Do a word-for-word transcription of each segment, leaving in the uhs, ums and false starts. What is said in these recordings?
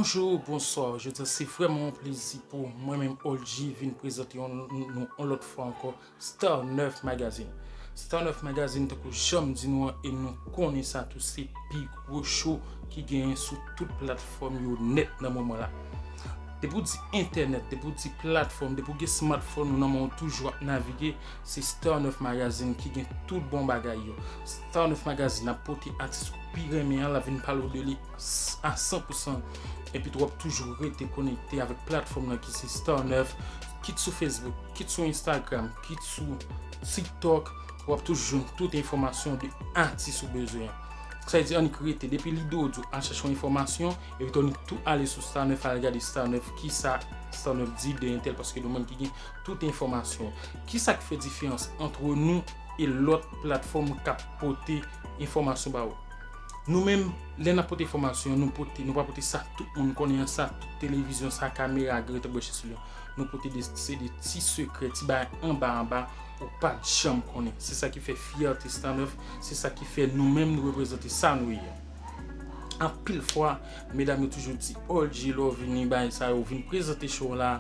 Bonjou, bonswa. Jodi a se vrèman yon plezi pou mwen menm, Oldjy, vin prezante yon, nou yon lòt fwa ankò Star nèf Magazine. Star nèf Magazine, tankou jan m di nou an, e nou konnen sa tou, se pi gwo show ki genyen sou tout platfòm yo nèt nan moman la. Depi w di entènèt, depi w di platfòm, depi w gen smartphone ou nan men w toujou ap navige, se Star nèf Magazine ki gen tout bon bagay yo. Star nèf Magazine ap pote atis ou pi renmen an, l ap vin pale w de li a san pou san. Epi tou w ap toujou rete konekte avèk platfòm nan ki se Star nèf, kit sou Facebook, kit sou Instagram, kit sou TikTok, w ap toujou jwenn tout enfòmasyon de atis ou bezwen an. Sa vle di annik rete, depi lide w di w al chèche yon enfòmasyon, epi tou annik tou ale sou Star nèf, al gade Star nèf, kisa Star nèf di de entèl, paske nou menm ki gen tout enfòmasyon. Kisa k fè diferans ant nou e lòt platfòm k ap pote enfòmasyon ba ou? Nou menm, lè n ap pote enfòmasyon, nou pote, nou pa pote sa tout moun konnen an, sa tout televizyon, sa kamera, grèt branche sou li. Nou pote de, se de ti sekrè, ti bagay anba anba, ou pa t janm konnen. Se sa ki fè fyète Star nèf, se sa ki fè nou menm nou reprezante sa nou ye. Anpil fwa, medam yo toujou di, Oldjy, lè w vini bay sa yo, vin prezante show la,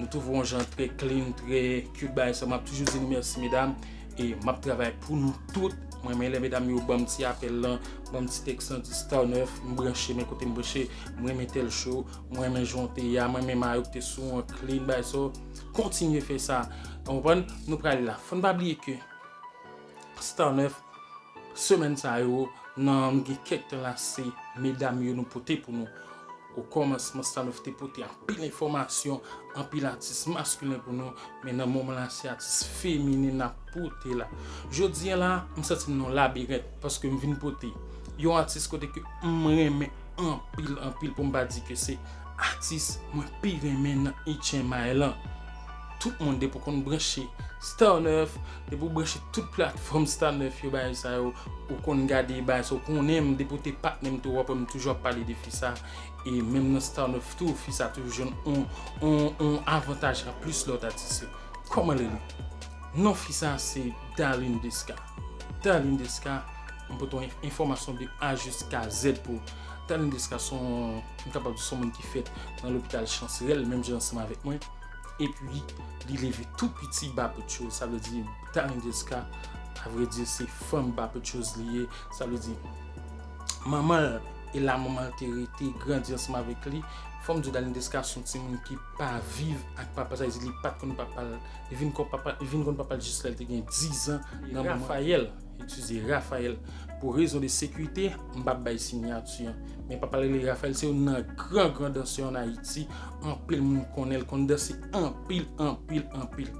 nou twouve w yon jan trè clean, trè cute, bay sa. M ap toujou di nou mèsi, medam, e m ap travay pou nou tout. Mwen renmen lè medam yo ban m ti apèl lan, ban m ti tèks lan, di Star nèf, m branche, men kote m branche, m renmen tèl show, m renmen jan w te ye a, m renmen mayo ki te sou ou an, clean, bay sa. Kontinye fè sa. Ou konprann? Nou prale la. Fò n pa bliye ke Star nèf, semèn sa yo, nan nou gen kèk tan la, se medam yo nou pote pou nou. O kòmansman, Star nèf te pote anpil enfòmasyon, anpil atis maskilen pou nou, men nan moman la, se atis feminen n ap pote la. Jodi a la, m santi m nan yon labirent, paske m vin pote yon atis kote ke m renmen anpil, anpil, pou m pa di ke se atis mwen pi renmen nan H M I lan. Tout moun, depi w konn branche Star nèf, depi w branche tout platfòm Star nèf yo, bagay sa yo, ou konn gade bagay sa, ou konnen m, depi w te patnè m tou, w ap wè m toujou ap pale de fi sa. E menm nan Star nèf tou, fi sa toujou jwenn on, on, on avantaj anplis lòt atis yo. Kòman l rele? Non fi sa se Darline Desca. Darline Desca, m pote yon enf-, enfòmasyon de A jiska Z pou ou. Darline Desca se yon, m kapab di se yon moun ki fèt nan lopital Chancerelle, menm jan ansanm avèk mwen. Epi, li leve tou piti Bapetchouz. Sa vle di, Darline Desca, a vrè di, se fanm Bapetchouz li ye. Sa vle di, manman l, e la manman l te rete, grandi ansanm avèk li. Fò m di w, Darline Desca se yon timoun ki pa viv ak papa l, sa vle di, li pa t konn papa l. Li vin konn papa, li vin konn papa l jis lè l te gen diz an nan moman. Raphaël, eskize, Raphaël. Pou rezon de sekirite, m p ap bay siyati an. Men papa l rele Raphaël, se youn nan gran, gran dansè ann Ayiti. Anpil moun konnen l, konn danse anpil, anpil, anpil.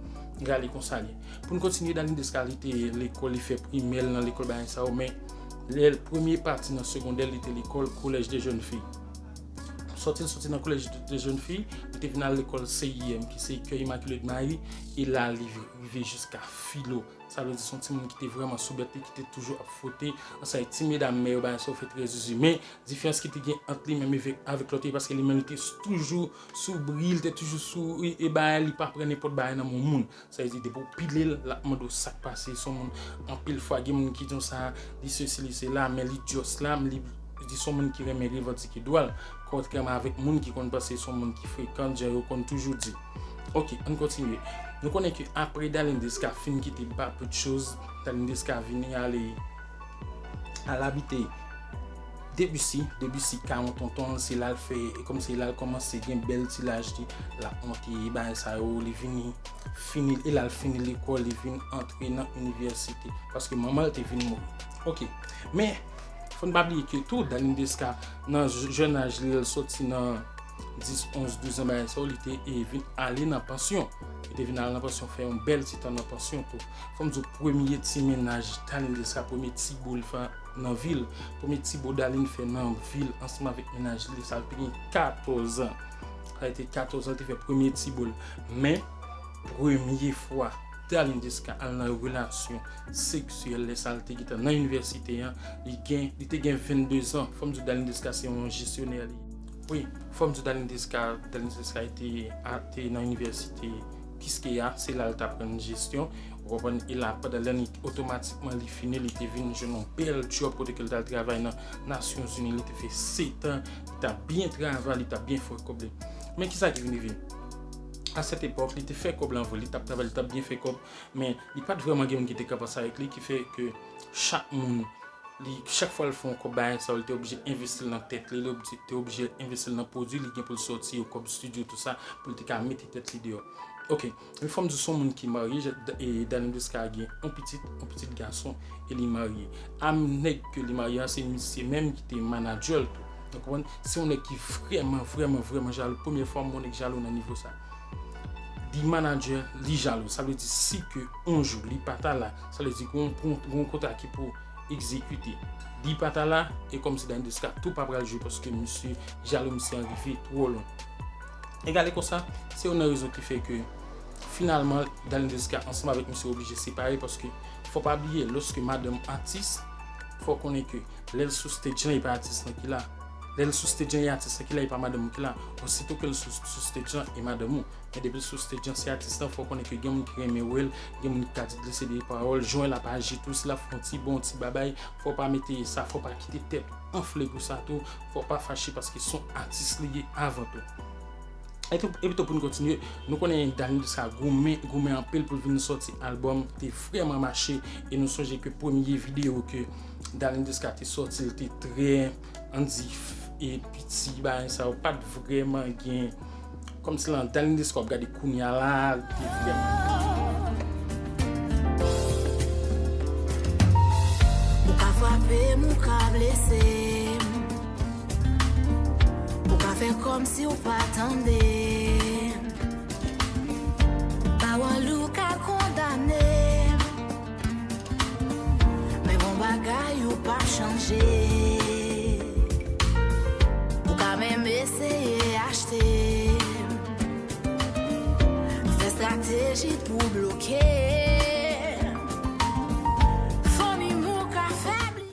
Gade konsa li ye. Pou n kontinye, Darline Desca, li te lekòl, li fè primè l nan lekòl bagay sa yo, men lè l premye pati nan segondè, li te lekòl Collège des Jeunes Filles. Sòti l sòti nan Collège des Jeunes Filles, li te vin al lekòl C I M, ki se Cœur Immaculé de Marie, e la li rive jiska filo. Sa vle di se yon timoun ki te vrèman sou bèt li, ki te toujou ap fwote ansanm ak ti medam mè yo, bagay sa yo fè trè zuzu. Men, diferans ki te gen ant li menm avèk, avèk lòt yo, paske li menm li te toujou sou bri, li te toujou sou, e, e bagay, li pa pran nenpòt bagay nan men moun. Sa vle di, depi w pile l, l ap mande w sa k pase. Se yon moun, anpil fwa, gen moun ki di w sa, li sesi, li sela, men li just la, li, li se yon moun ki renmen revandike dwa l, kontrèman avèk moun ki konn panse se yon moun ki frekan, jan yo konn toujou di. Oke, ann kontinye. Nou konnen ke apre Darline Desca fin kite Bapetchouz, Darline Desca vini ale, al abite Debussy, Debussy ka yon tonton l, se la l fè, e kòm se la l kòmanse gen bèl ti laj li, l ap monte bagay sa yo, li vini fini, e la l fini lekòl, li vin antre nan inivèsite, paske manman l te vin mouri. Oke. Men, fò n pa bliye ke tou, Darline Desca, nan j-, jèn aj li, l sòti nan dis, onz, douz an, bagay sa yo, li te, e, vin ale nan pansyon. Li te vin ale nan pansyon, fè yon bèl ti tan nan pansyon tou. Fò m di w, premye ti mennaj Darline Desca, premye ti bo l fè nan vi l, premye ti bo Darline fè nan vi l ansanm avèk mennaj li, sa l te gen katòz an. Sa l te katòz an, l te fè premye ti bo l. Men, premye fwa Darline Desca al nan relasyon seksyèl, lè sa l te gentan nan inivèsite an, li gen, li te gen vennde zan. Fò m di w, Darline Desca se yon jesyonè li ye. Wi, fò m di w, Darline Desca, Darline Desca te, a, te nan inivèsite Quisqueya, se la l t aprann jesyon. Ou konprann? E la, pandan lane otomatikman li fini, li te vin jwenn yon bèl djòb kote ke l t al travay nan Nasyonzini. Li te fè setan, li t ap byen travay, li t ap byen fè kòb li. Men kisa ki vin rive? A sèt epòk, li te fè kòb la vre, li t ap travay, li t ap byen fè kòb, men li pa t vrèman gen moun ki te ka panse avèk li, ki fè ke chak moun, li, chak fwa l fè yon kòb bagay sa yo, li te oblije envesti l nan tèt li, li obli-, te oblije envesti l nan pwodui li gen pou l sòti yo, kòb estidyo, tou sa, pou l te ka mete tèt li deyò. Ok, men fò m di w se yon moun ki marye, e Dalindriska gen yon pitit, yon pitit gason, e li marye. A nèg ke li marye an, se misye menm ki te manadjè l tou. Ou konprann? Se yon nèg ki vrèman, vrèman, vrèman jalou. Premye fwa m wè yon nèg jalou nan nivo sa. Li manadjè, li jalou. Sa vle di si ke yon jou li pa ta la, sa vle di gon, gon, gon kontra ki pou egzekite. Li pa ta la, e kòmsi Dalindriska tou pa pral jwe paske misye jalou, misye an rive twò lwen. E gade konsa, se youn nan rezon ki fè ke finalman Dalindriska ansanm avèk misye oblije separe paske fò pa bliye, lòske madanm atis, fò konnen ke lè l sou stage lan, e pa atis lan ki la. Lè l sou stage lan, e atis lan ki la, e pa madanm ou ki la. Osito ke l sou, sou stage lan, e madanm ou. Men depi l sou stage lan, se atis lan, fò konnen ke gen moun ki renmen wè l, gen moun ki ka di glise de pawòl, jan l ap aji tou, si l ap fè yon ti bon, ti babay, fò pa mete sa, fò pa kite tèt ou anfle pou sa tou, fò pa fache paske se yon atis li ye avan tou. Epi, epi tou pou n kontinye, nou konnen Dalindriska goumen, goumen anpil pou l vin sòti albòm, te vrèman mache, e nou sonje ke premye videyo ke Dalindriska te sòti, l te trè, ann di, e piti, bagay sa yo pa t vrèman gen, kòmsi lan Dalindriska w ap gade kounye a la, li te vrèman. Ou ka frape m, ou ka blese m. Ou ka fè kòmsi w pa tande m. Pawòl ou ka kondane m. Men gon bagay ou p ap chanje. Ou ka menm eseye achte m. Fè estrateji pou bloke m. Fanmi m ou ka febli.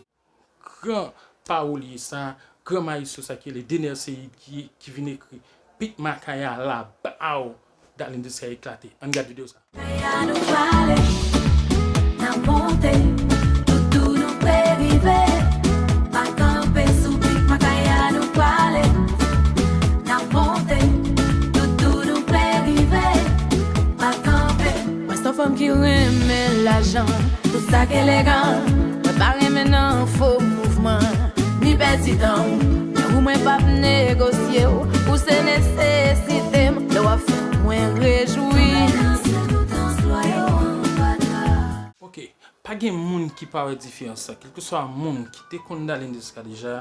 Gran pawolye sa, gran mayestwo sa ki rele Dener Ceïd ki, ki vin ekri Pik Makaya la, baw, Dalindriska eklate. Ann gad videyo sa. Makaya nou pale, n ap monte, toutou nou pe rive. Pa kanpe sou Pik Makaya nou pale, n ap monte, toutou nou pe rive. Pa kanpe. Mwen se yon fanm ki renmen lajan. Tout sa k elegan, mwen pa renmen nan fo mouvman, ni pèdi tan w. Men ou mwen p ap negosye w, ou se nesesite m, lè w ap fè mwen rejwi. Ok, pa gen moun ki pa wè diferans sa, kèlkeswa moun ki te konn Dalindriska deja,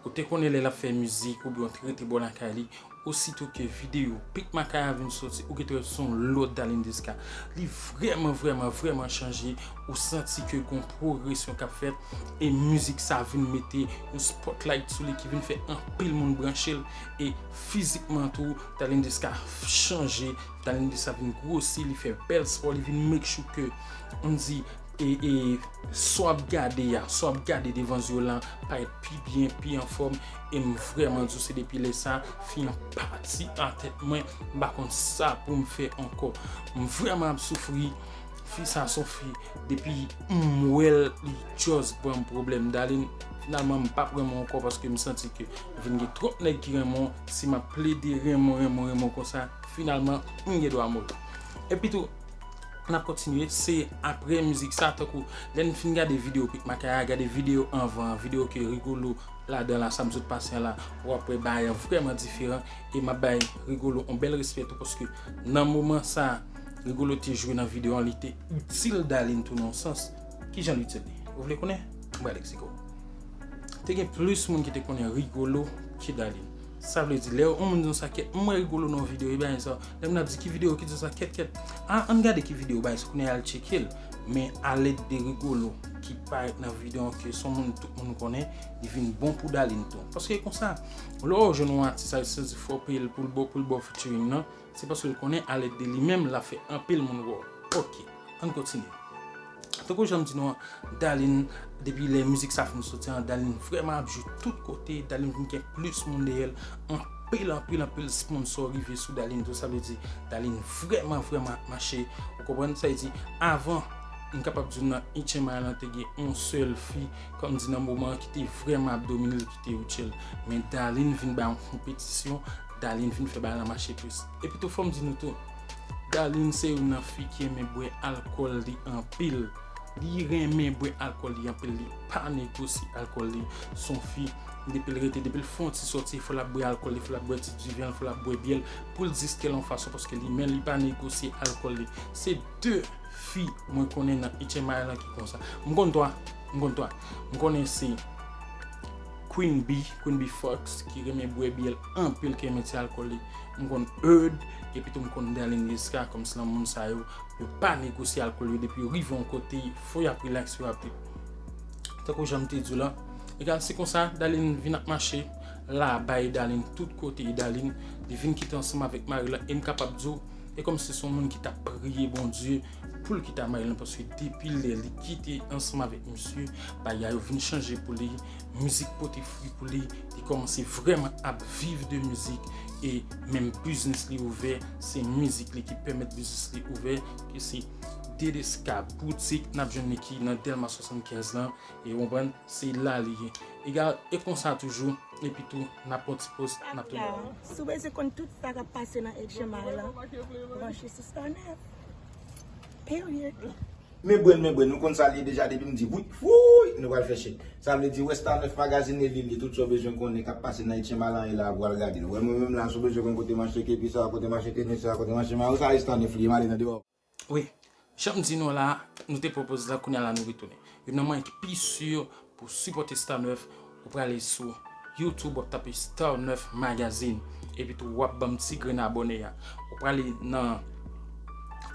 ou te konnen lè l ap fè mizik, oubyen w te rete bò lakay li, osito ke videyo Pik Makaya vin sòti, ou gentan wè se yon lòt Dalindriska. Li vrèman, vrèman, vrèman chanje. Ou santi ke gon pwogresyon k ap fèt. E mizik sa vin mete yon spotlight sou li ki vin fè anpil moun branche l. E fizikman tou, Dalindriska chanje. Dalindriska vin gwosi, li fè bèl spò, li vin make sure ke, ann di, e, e, sa w ap gade a, sa w ap gade devan zye w lan, parèt pi byen, pi anfòm, e m vrèman di w se depi lè sa, fi an pati atèt mwen, m pa konn sa pou m fè ankò. M vrèman ap soufri, fi sa se yon fi, depi m wè l, li just ban m pwoblèm, Dalin, finalman m p ap renmen w ankò paske m santi ke vin gen twòp nèg ki renmen w, si m ap plede renmen w, renmen w, renmen w konsa, finalman, m gen dwa mò. Epi tou, n ap kontinye, se apre mizik sa, tankou lè n fin gade videyo Pik Makaya, gade videyo anvan an, videyo ke Rigolo ladan la, sa m sot pase an la, w ap wè bagay an vrèman diferan, e m ap bay Rigolo yon bèl respè tou, paske nan moman sa, Rigolo te jwe nan videyo an, li te itil Dalin tou nan yon sans. Kijan l itil li? Ou vle konnen? M pral eksplike w. Te gen plis moun ki te konnen Rigolo ke Dalin. Sa vle di, lè yon moun di yon sa, kèt, m wè Rigolo nan yon videyo, e bagay sa, lè moun ap di ki videyo, ki di sa, kèt, kèt. A, ann gade ki videyo, bagay sa, kounye a al tcheke l. Men alèd de Rigolo ki parèt nan videyo an, ke se yon moun tout moun konnen, li vin bon pou Dalin tou. Paske konsa, lè w jwenn yon atis, sa vle di fò w peye l pou l ba w, pou l ba w featuring nan. Se paske l konnen alèd de li menm, l ap fè anpil moun wè w. Ok, ann kontinye. Tankou jan m di nou an, Dalin, depi lè mizik sa fin soti an, Dalin vrèman ap jwe tout kote, Dalin vin gen plis moun dèyè l, an anpil, anpil, anpil sponsor rive sou Darline tou. Sa vle di, Darline vrèman, vrèman ap mache. Ou konprann? Sa vle di, avan, m kapab di w nan H M I lan te gen yon sèl fi, kòm di nan moman an, ki te vrèman ap domine l, ki te Rutshelle. Men Darline vin bay yon konpetisyon, Darline vin fè bagay lan mache plis. Epi tou, fò m di nou tou, Darline se youn nan fi ki renmen bwè alkòl li anpil. Li renmen bwè alkòl li anpil, li pa negosye alkòl li. Se yon fi, depi l rete, depi l fè yon ti sòti, fò l ap bwè alkòl li, fò l ap bwè ti diven l, fò l ap bwè byè l, pou l distrè l yon fason, paske li menm li pa negosye alkòl li. Se de fi mwen konnen nan H M I lan ki konsa. M konn twa, m konn twa. M konnen se Queen Bee, Queen Bee Fox, ki renmen bwè byè l anpil, ki renmen ti alkòl li. M konn Heard, epi tou m konn Darline Desca, kòmsi nan moun sa yo, yo pa negosye alkòl yo, depi yo rive yon kote, fò y ap rilaks, yo ap trip. Tankou jan m te di w la, egal se konsa, Darline vin ap mache, la bay Darline tout kote, e Darline, li vin kite ansanm avèk mari l, e m kapab di w, e kòmsi se yon moun ki t ap priye Bondye, pou l kite mari l, paske depi lè li kite ansanm avèk misye, bagay yo vin chanje pou li, mizik pote fwi pou li, li kòmanse vrèman ap viv de mizik, e menm biznis li ouvè, se mizik li ki pèmèt biznis li ouvè, ke se Dedesca Boutique, n ap jwenn li ki nan Dèlma swasannkenz lan, e w konprann, se la li ye. Egal, e konsa toujou, epi tou, n ap pran ti poz, n ap tounen. Si w bezwen konn tout sa k ap pase nan H M I lan, branche sou Star nèf. Period. Men Bren, men Bren, nou konn sa l ye deja depi m di wi, wouy, nou pral fè shit. Sa vle di, wè Star nèf Magazine e li, li tout sa w bezwen konnen k ap pase nan H M I lan e la pou w al gade l. Wè mwen menm la, si w bezwen konn kote m achte kepi sa, kote m achte tennis sa, kote m achte mayo sa, e Star nèf li ye, m ale nan deyò. Wi, jan m di nou la, nou te pran poz la, kounye a la nou retounen. Youn nan mwayen ki pi si pou sipòte Star nèf, ou prale sou YouTube, w ap tape Star nèf Magazine, epi tou w ap ban m ti grenn abòne a. Ou prale nan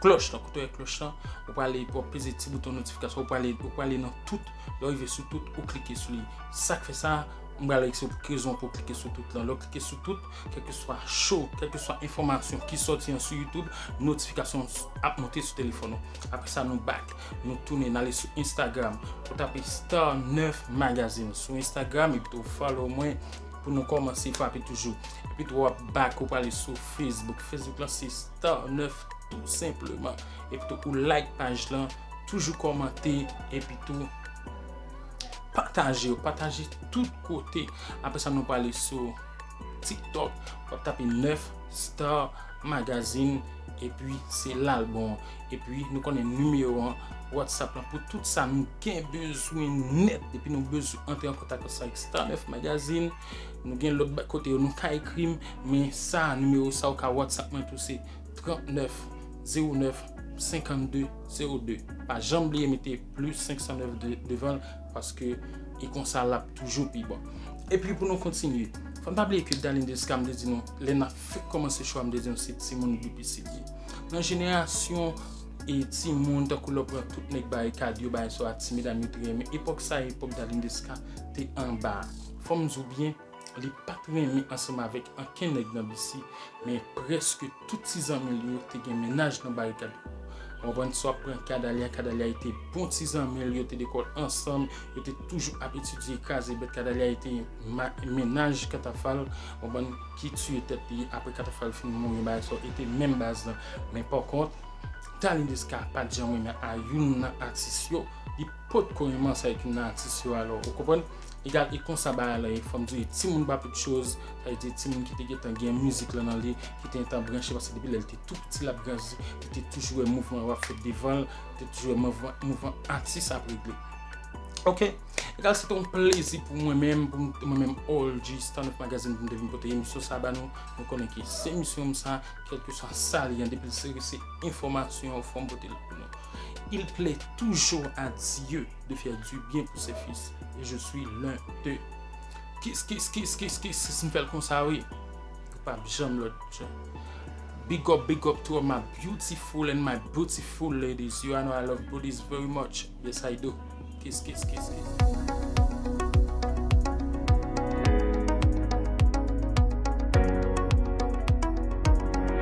klòch lan, kote w wè klòch lan, ou prale, w ap peze ti bouton notifikasyon, ou prale, ou prale nan tout, lè w rive sou tout, ou klike sou li. Sa k fè sa, m pral eksplike w pou w klike sou tout lan. Lè w klike sou tout, kèlkeswa show, kèlkeswa enfòmasyon ki sòti an sou YouTube, notifikasyon ap monte sou telefòn ou. Apre sa, nou back, nou tounen, n ale sou Instagram. Ou tape Star nèf Magazine sou Instagram, epi tou follow mwen pou nou kòmanse frape toujou. Epi tou w ap back, ou prale sou Facebook. Facebook lan se Star nèf tou senpleman. Epi tou ou like paj lan, toujou kòmante, epi tou pataje yo, pataje tout kote. Apre sa, nou prale sou TikTok, w ap tape nèf Star Magazine, epi se la l bon. Epi nou konnen nimewo an, WhatsApp lan, pou tout sa nou gen bezwen nèt. Depi nou bezwen antre an kontak ansanm avèk Star nèf Magazine, nou gen lòt ba-, kote yo nou ka ekri m, men sa, nimewo sa ou ka WhatsApp mwen tou se trannèf zewo nèf senkannde zewo de. Pa janm bliye mete plis senk san nèf de-, devan l, paske e konsa l ap toujou pi bon. Epi pou nou kontinye, fò n pa bliye ke Darline Desca, m te di nou, lè n ap fèk kòmanse show a, m te di nou se timoun B P C li ye. Nan jenerasyon e timoun, tankou lè w pran tout nèg Barikad yo, bagay sa a, ti medam yo te renmen. Epòk sa, epòk Darline Desca te anba. Fò m di w byen, li pa t renmen ansanm avèk ankenn nèg nan B C, men prèske tout ti zanmi l yo te gen mennaj nan Barikad yo. Ou konprann, si w ap pran Kadalia, Kadalia te bon ti zanmi l, yo te lekòl ansanm, yo te toujou ap etidye kraze bèt. Kadalia te ma-, mennaj Katafal, ou konprann, ki tiye tèt li apre Katafal fin mouri, bagay sa yo, e te menm baz lan. Men pa kont, Darline Desca pa t janm renmen a youn nan atis yo, li potko renmen ansanm avèk youn nan atis yo, alò, ou konprann? Egal, e konsa bagay la ye, fò m di, timoun pa tout choz, sa vle di timoun ki te gentan gen mizik lan nan li, ki te gentan branche, paske depi lè l te tou piti l ap grandi, li te toujou wè mouvman yo ap fèt devan l, li te toujou wè mouvman, mouvman atis ap regle. Oke? Egal, se te yon plezi pou mwen menm, pou m, mwen menm, O L G, Star nèf Magazine, pou m te vin pote emisyon sa ba nou. Nou konnen ke se emisyon m sa, kèlkeswa sa li ye, depi l se, se enfòmasyon, fò m pote l pou nou. Il plaît toujours à Dieu de faire du bien pour ses fils. Et je suis l'un d'eux. Kiss, kiss, kiss, kiss, kiss, kiss, m fè l konsa, wi. Ou p ap janm lòt jan. Big up, big up to all my beautiful and my beautiful ladies. You all know I love booties very much. Yes, I do. Kiss, kiss, kiss, kiss.